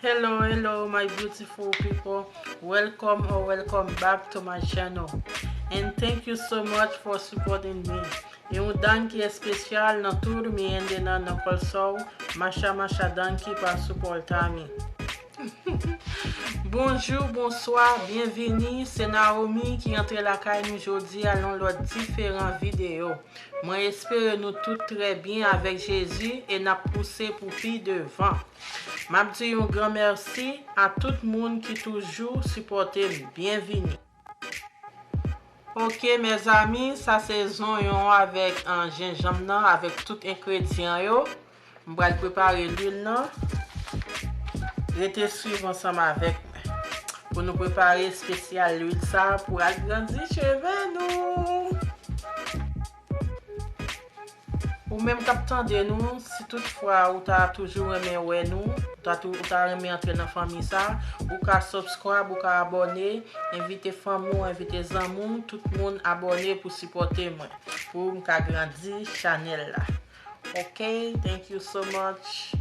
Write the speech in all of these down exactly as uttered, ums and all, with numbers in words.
Hello, hello, my beautiful people. Welcome or welcome back to my channel. And thank you so much for supporting me. E yon danki espesyal nan todo mi hende nan nan kol sou. Masha masha danki pa suportami. Bonjou, bonswa, byenvini. Se Naomi ki antre lakay nou jodi a nan lòt diferan videyo. Mwen espere nou tout trè byen avèk Jezi e n ap pouse pou pi devan. M ap di yon gran mèsi a tout moun ki toujou sipòte m. Byenvini. Ok, mezanmi, sa se zonyon avèk, ah, jenjanm nan, avèk tout engredyan yo. M pral prepare lwil nan. Rete swiv ansanm avèk mwen pou nou prepare espesyal lwil sa a pou al grandi cheve nou. Ou menm k ap tande nou, si toutfwa ou ta toujou renmen wè nou, ou ta tou- ou ta renmen antre nan fanmi sa, ou ka subscribe, ou ka abòne, envite fanmi w, envite zanmi w, tout moun abòne pou sipòte mwen, pou m ka grandi chanèl la. Ok, thank you so much.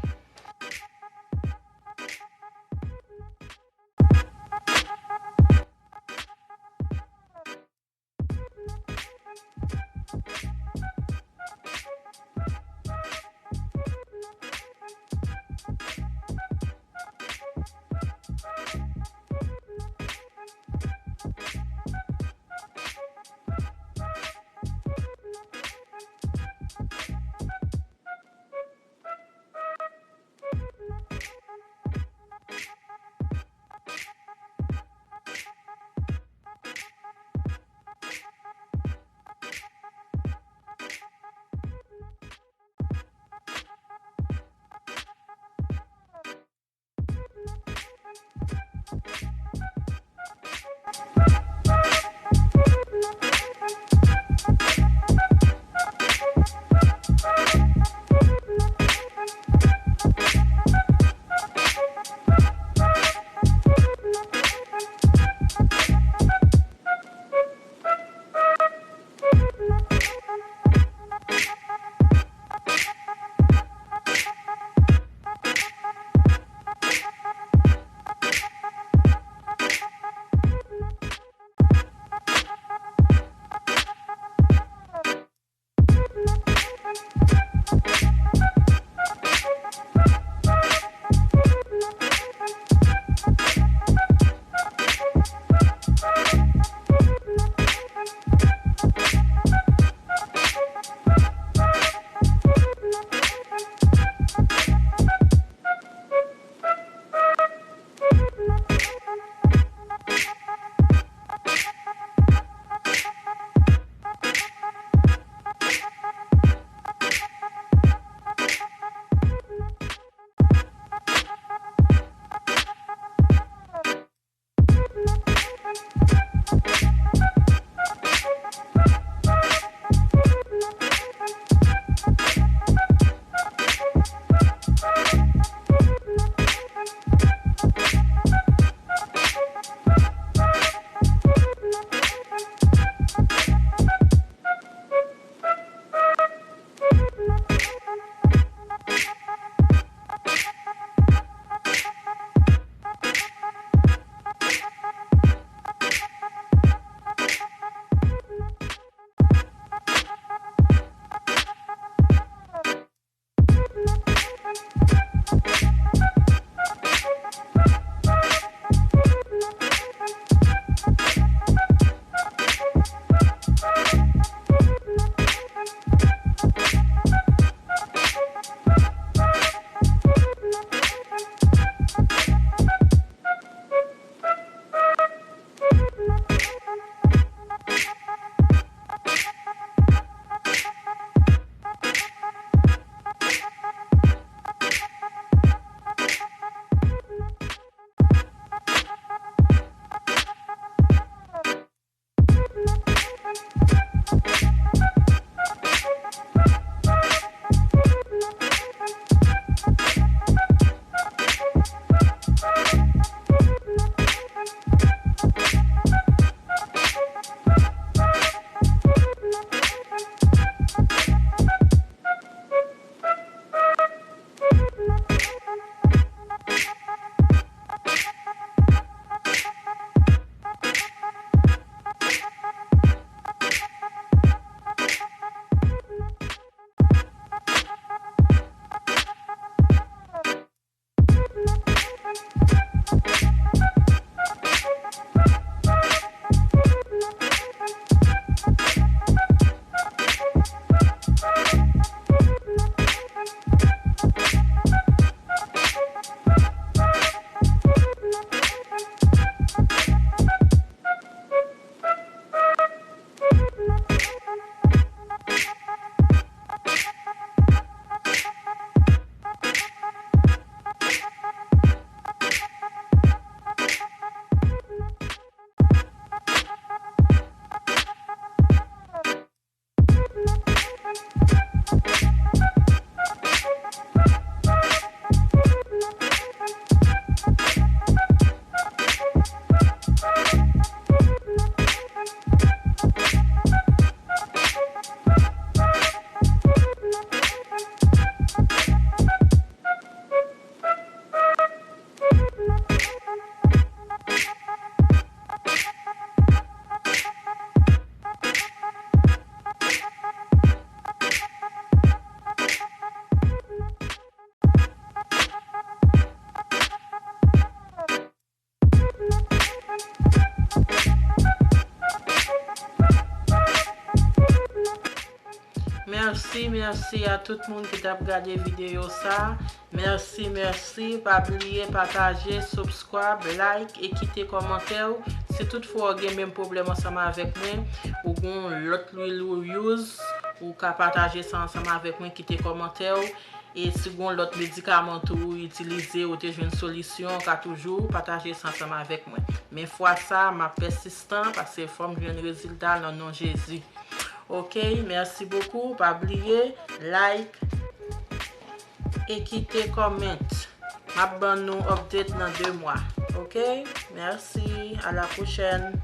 Mèsi, mèsi a tout moun ki t ap gade videyo sa. Mèsi, mèsi. Pa bliye pataje, subscribe, like e kite kòmantè w. Si toutfwa w gen menm pwoblèm ansanm avèk mwen, ou gen yon lòt lwil ou use, ou ka pataje sa ansanm avèk mwen, kite kòmantè w. E si gen yon lòt medikaman tou ou itilize, ou te jwenn solisyon, ou ka toujou pataje sa ansanm avèk mwen. Men fwa sa, m ap pèsistan, paske fò m jwenn rezilta nan non Jezi. Oke, mèsi bokou. Pa bliye, like e kite comment. M ap ban nou update nan de mwa. Oke? Mèsi. A la pwochèn.